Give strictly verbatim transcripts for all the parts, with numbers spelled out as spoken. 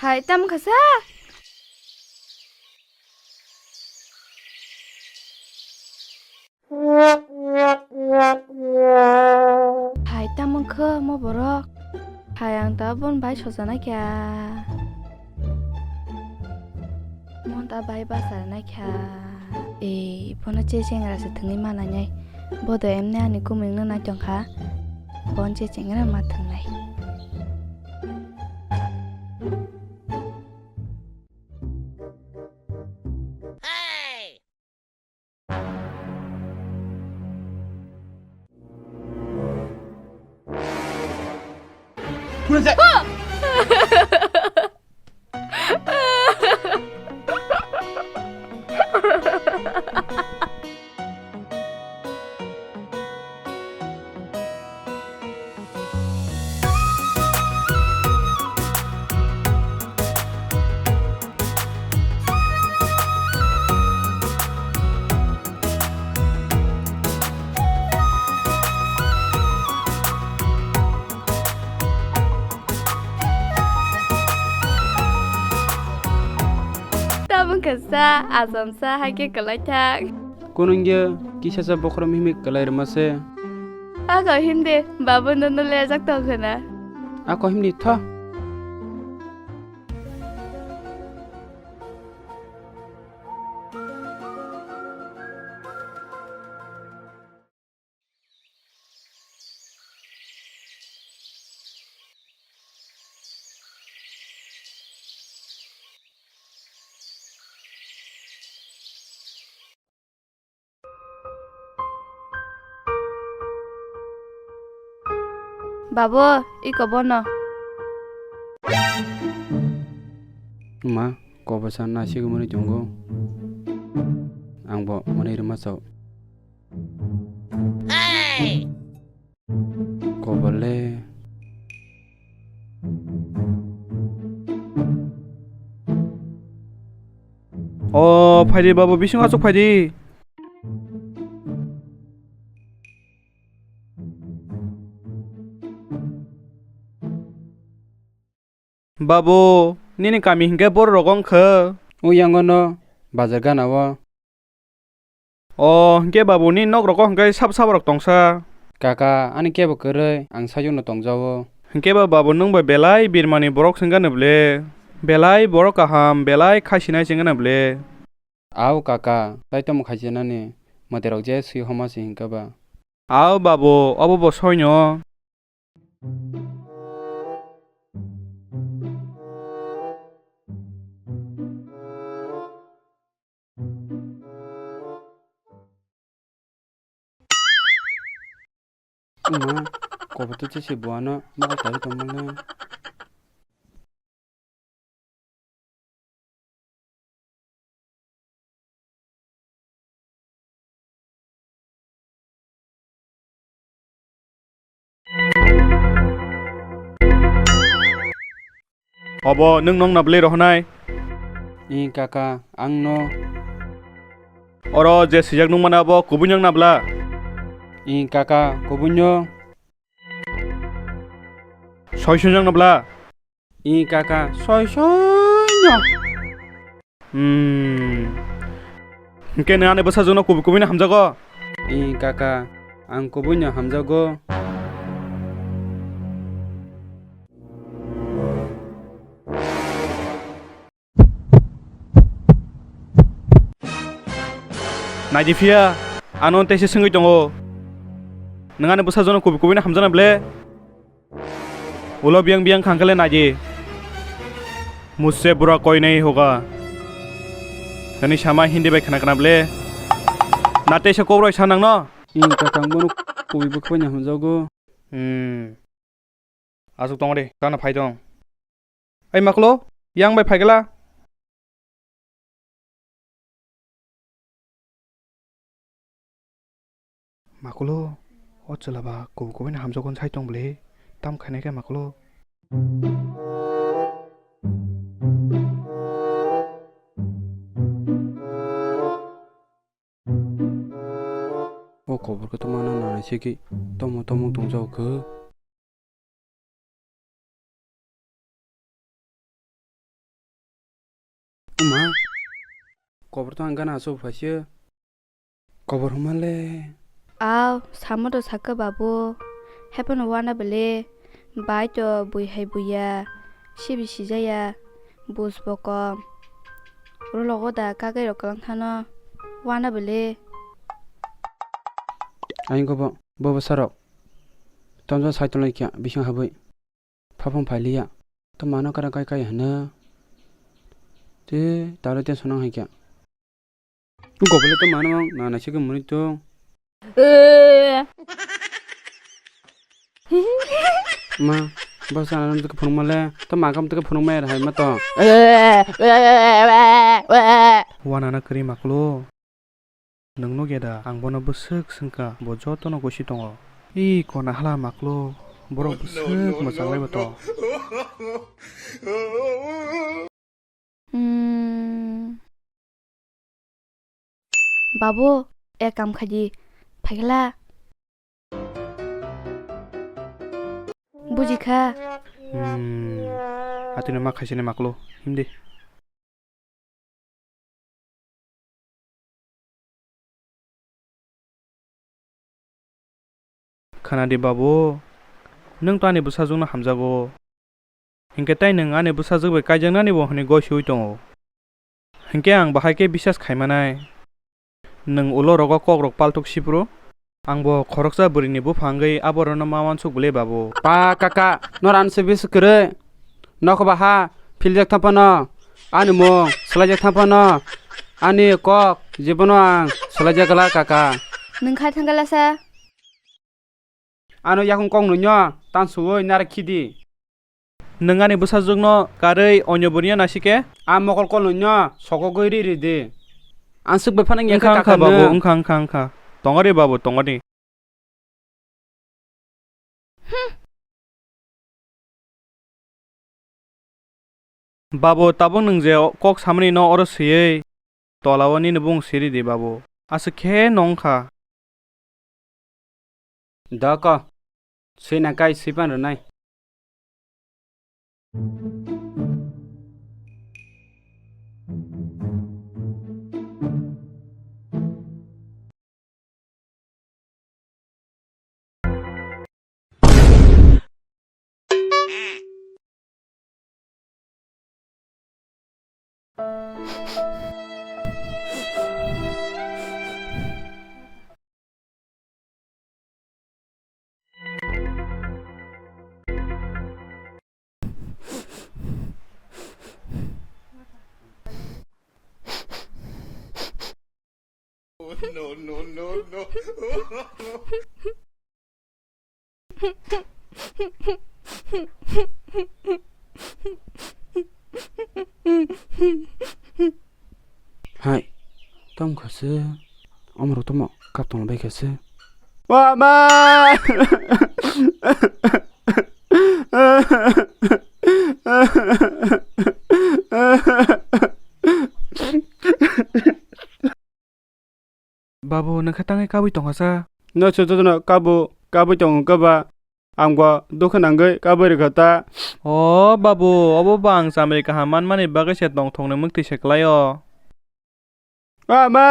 Hai, tamo kha sa? Hai, tamo kha mo borok? Hai, ang ta bon bai soja nai kha. Mon ta bai basa nai kha. Ei, bono che chengra se thwngwi ma nai nai. Bo do emne ani kumui wngna nai tong kha. Bon che chengra ma thwngnai. Tabuk khe sa, acham sa, hai khe kwlai thak. Kunungya kisa sa bokhorok mihimwi kwlai rwma se. Ako himdi, babu nono lejak tong khwna. Ako himdi tho. Babu, iko bono. Ma, kobo sa nasigwi mwnwi tongo. Ang bo mwnwi rwma chao. Kobole. O, phaidi babu, bising aswk phaidi. Babu, nini kami hinkhe bororok wngkha? O yango no, bazar gana o. O, hinkhe babu, nini nok rogo hinkhe sab sab rok tongsa? Kaka, ani kebo kwrwi, ang sajwkno tongjago. Hinkhe ba babu, nwng bai belai birmani borok se wngano ble? Belai borok kaham, belai khasinai se wngano ble? Au kaka, tai tamo khaisinani, mwtairok je swi homa se hinkhe ba. Au babu, obo bo soino. Uma, koboto chisi buano mokol tari tongmani. Obo nwng nokna bwlwi rohornai? Ih, kaka, ang no. Oro je swijak nukmani abo kubui nokna bwla? Ih, kaka, kubui no. Soi soi nokna bwla? Ih, kaka, soi soi no. Hmm. Hinkhe nwng ani bwsajwkno kubui kubui no hamjago? Ih, kaka, ang kubui no hamjago. Naidi phiya, ano teisa swngwi tongo. Nwng ani bwsajwkno kubui kubui no hamjakna ble? Ulo biyang biyang khangkhe le naidi. Mujhse bura koi nahi hoga. Nini sama Hindi bai khna khna ble. Na teisa kobroi sa nangno? Ih, kaka, ang bono kubui bwkhwino hamjago. Hmm. Aswk tong de, tano phai tong. Ai maklo, yang bai phaigala. Makulo, o chwla ba kubui kubui no hamjakgo sai tong bwle, tam khainai khe makulo. O kobor khe tongmano nanai se ki tomo tomo tongjago khe. Wngma. Kobor to ang gana aswk phaisio. Kobor hwnma le. Aw, samo to sakha babu. Hephano wana bele. Bai to bui hai buya. Sibi sijaya. Bus bo kom. Rologo da kagai rok kwlang thano. Wana bele. Ayang ko bo, bo bwsa rok. Tomjak sai tonglai kya, bising habwi. Phapang phailiya. To mano kara kai kai hwno. Te talo te sonang hai kya. Gobole to mano na na sike muni to. Ma, bwsa na to phunuk male. To ma kam to phunuk mai hai ma to. Wana na kri maklo. Nwng nugya da, ang bono bwswk swngkha, bo jotono gosi tongo. Ih, kona hala maklo, borok bwswk mwchang lai bo to. Hmm. Babu, ek kam khaidi, phaikla. Bujikha. Hmm. Atwino ma khaisani maklo, himdi. Khana di babu, nwng to ani bwsajwkno hamjago. Hinkhe tei nwng ani bwsajwk bai kaijaknani bo hwnwi goi swiwi tongo. Hinkhe ang bahai khe bisas khaimanai. Nwng ulo rogo kok rok palthok siphuru. Ang bo khoroksa bwrwini bupha wngwi aborokno ma uansuk bwle babu. Pa kaka, nor ang se bisi kwrwi. Nokho ba ha, philjak thang phano. Ani mung, swlaijak thang phano. Ani kok, jibono ang swlaijak glak kaka. Nwng khai thang glasa. Ano yakung kok nwnyo, tan suwoi nara khidi. Nwng ani bwsajwkno karwi onyo bwrwino naisike? A mokol kolno nyo sokogwi ri ri di. Ang swk bai phano wngkha, wngkha, wngkha, babu, wngkha, wngkha, wngkha. Tongo de, babu, tongo de. Hmm. Babu, tabuk nwng je kok samani no oro swiwi tolao nini bung siri di, babu. Aswk khe nongkha. Doko, swina kai swipan rwnai. No, no, no, no. Hai, tamo kha se, omorok tamo kap tongla bai kha se. Wa ma! Babu, nwng khe tangwi kabwi tongkha sa? No se jotono kabo, kabwi tongo khe ba, ang bo dukha nangwi kabwi rwkha ta. O babu, obo bo ang chamri kaham manmani bagwi se tongthokni mwktwi se kwlai o. Ama!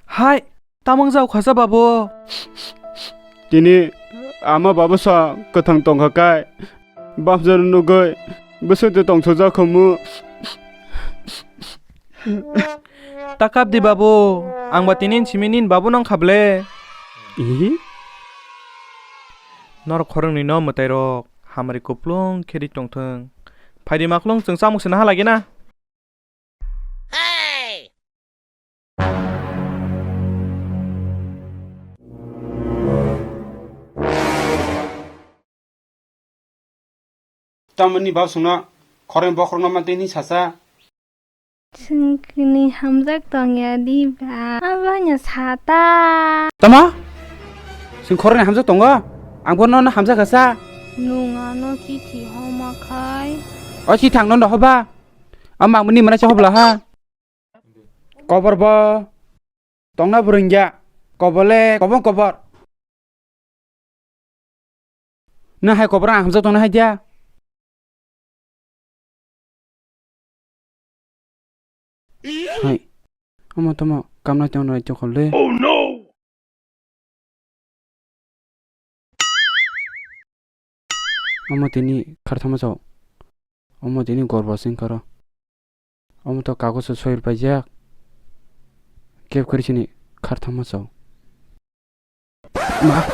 Hai, tamo wngjago khasa babu? Tini ama babu sa kwthang tongkha kai. Bamsano nugwi bwswk twi tongsojak khamu. Ta kap di babu, ang ba tini simi nini babu nang kha ble. Ihi? Norok khoroknwi no mwtai rok hamari kuplung khe ri tongthwng. Phai di maklung, chwng chamung se naha lagi na. Tamoni bab songno khoroknwi bokhorokno mantwi hwnwi sasa. Chwngni hamjak tongya di ba? Abo no sata. Tama? Chwng khoroknwi hamjak tongo? Ang bono no hamjak kha sa. Nwng ano chithi homa khai. O chithi ang nono hoba. O mangmani mana cha hobla ha. Kobor bo tongna bwrwngya. Kobole kobong kobor. Nang hai kobor ang hamjak tongna hai dia. Omo tomo kamnai tongno nai chokhol le. Oh no! Omo tini kharthama chao. Omo tini gorbo sing karo. Omo to kagoso soil paijak. Kep kori sini kharthama chao. Ma.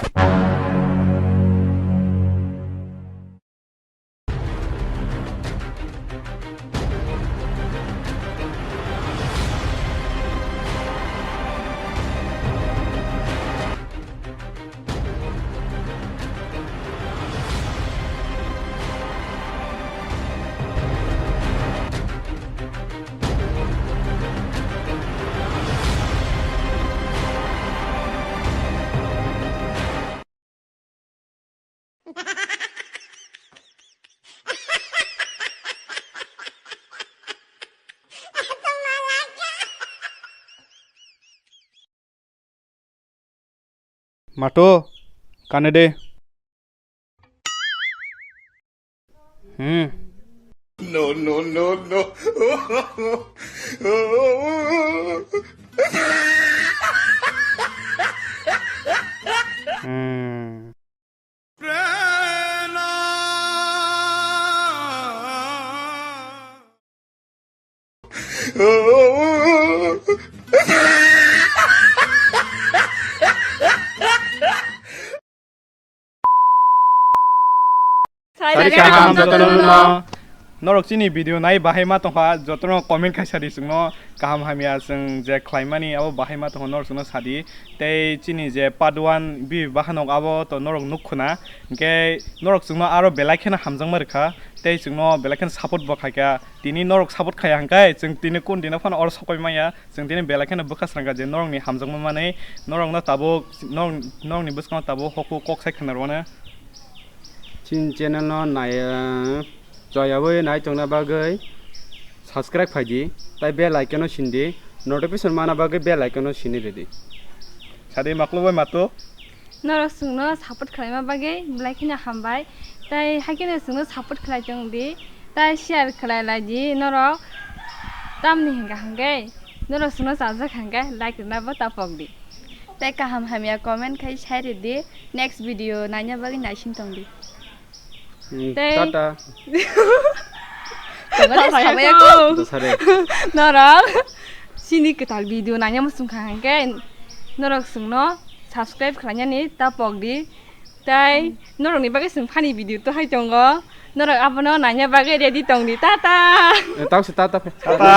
Mato, kane de. Hmm. No, no, no, no. Hmm. Sari kaham jotono no. Norok chini video nai bahai ma tongkha, jotono comment khaisa di chwngno, kaham hamya chwng je khlaimani abo bahai ma tongkha norok chwngno sadi. Tei chini je part one bi bahanok abo to norok nuk khuna, hinkhe norok chwngno aro belai kheno hamjakma rwkha, tei chwngno belai kheno support bo khaikha. Tini norok support khaiya hwnkhe chwng tini kun dino phano oro sokoi manya, chwng tini belai kheno bwkha srangkha je norokni hamjakma manwi norokno tabuk norok, norokni bwskango tabuk hokhu kok sai khna rwmano. Chini channel no nai, joyawi nai tongna bagwi subscribe phaidi, tai bell icon no sindi, notification mana bagwi bell icon no sini rwdi. Sadi maklo bai mato. Norok chwngno support khlaima bagwi belai kheno hambai. Tai haikhe no chwngno support khlai tong di. Tai share khlai lai di norok. Tamni hwnkha hwnkhe norok chwngno chajak hwnkhe like rwna bo ta pok di. Tai kaham hamya comment khai sai rwdi. Next video naina bagwi naising tong di. Hmm, tei tata. Tongo de, sabai sabai ako. Ako. Dosare. Norok chini kwtal video naina muchung kha hwnkhe norok chwngno subscribe khlainani ta pok di. Tai norokni bagwi chwng funny video to hai tongo. Norok abono naina bagwi ready tong di. Tata. Eh, tau se tata. Tata.